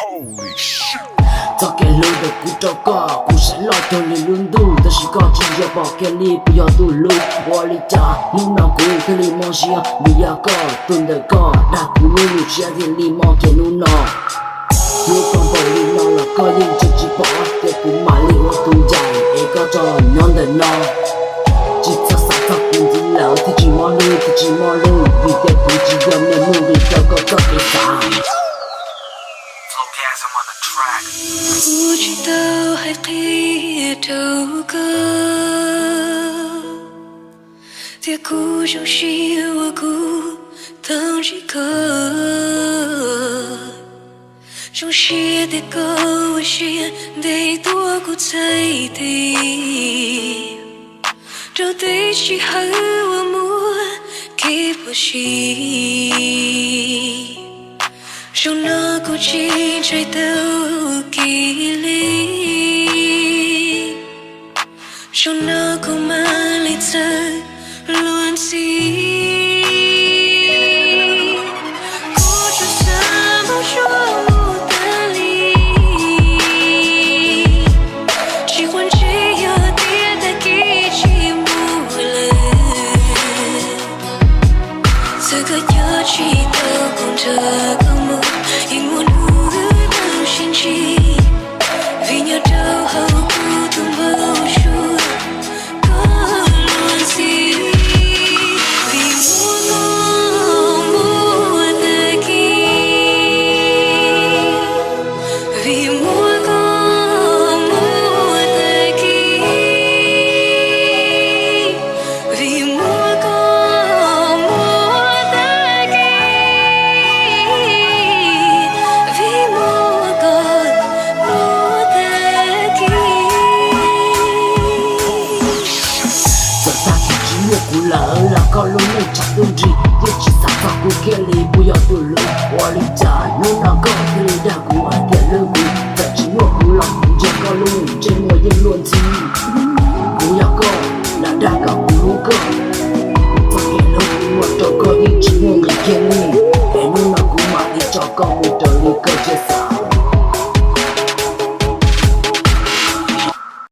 Txoj kev hlub ntawm kuv rau koj, kuv saib loj cuag li lub ntuj, tab sis koj tsis yog pom kiag li puas yog tus hlub. Ua li cas hnub no kuv thiaj li mob siab, vim yog koj tus ntawm koj dag kuv lub siab thiaj li mob kiag hnub no. Hnub koj npaum li no los koj yeej tseem tsis pom, ces kuv mam li ua tus ncaim es koj tso nyob ntawm no. Tsis txhob xav txog kuv ntxiv lawm, thiaj tsis mob hlwb, thiaj tsis mob hlwb, vim tias kuv tsis yog me nyuam vim rau koj txoj kev xav. Kuv tsis tau hais qhia rau koj tias kuv zoo siab uas kuv tau ntsib koj. Zoo siab tias koj ua siab ntev tuaj kuv txhais tes, rau tej sij hawm uas muaj kev phom sij. Zaum no kuv tsis ntshai tau kiag li, zaum no kuv mam li txawj luag ntxhi. Kuv tsuas xav mus zuag mus tag li, tsis quav ntsej yog tias tag kis tsis mus lawm. Txawm koj coj tsis tau kuv nrog koj mus, yeej muaj hnub wb tau sib ntsib, vim nyob rau hauv kuv tus npau suav koj luag ntxhi. Vim muaj koj muaj tag kis, vim muaj koj muaj tag kis, vim muaj koj muaj tag kis, vim muaj koj muaj tag kis. Txawm tag kis tsis muaj kuv lawm los koj lub neej tshav ntuj nrig, yeej tsis xav txog kuv kiag li puas yog tus hlub. Ua li cas hnub no koj thiaj li dag kuv ua